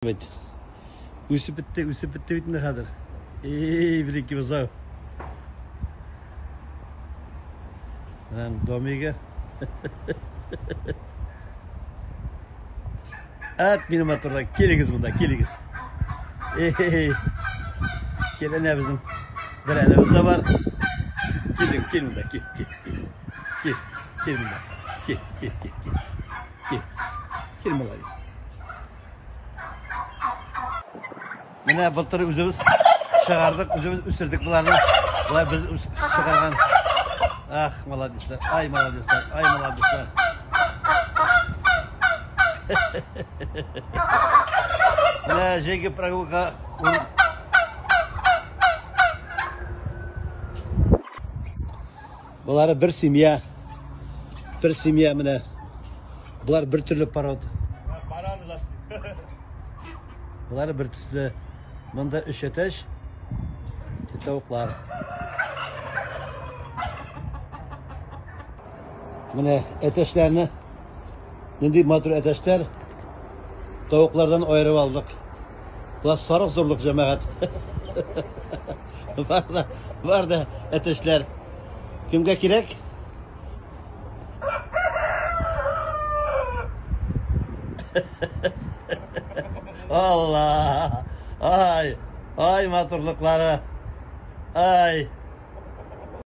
Бит. Үсеп бетте, үсеп бетте бит инде хәзер. Эй, бер ике бозау. Менә домигы. Әт, минем матурлар, килегез монда, килегез. Эй, кил, әнә безнең бер әнәбез дә бар. Килең, кил монда, кил, кил, кил. Кил, кил монда. Кил, кил, кил, кил. Кил. Кил, молодец. Менә былтыр үзебез чыгардык, үзебез үстердек боларны. Болар без чыгарган. Ах, молодецлар, ай, молодецлар, ай, молодецлар. Менә җәйге прогулка Болары бер семья. Бер семья менә. Болар бер төрле пород. Бараны зашли. Болары бер төсле. Монда өч әтәч, тавыклар. Менә әтәчләрне нинди матур әтәчләр тавыклардан аерып алдык. Болар сарык зурлык җәмәгать. Бар да, бар да әтәчләр. Кемгә кирәк? Алла! Ай, ай матурлыклары. Ай.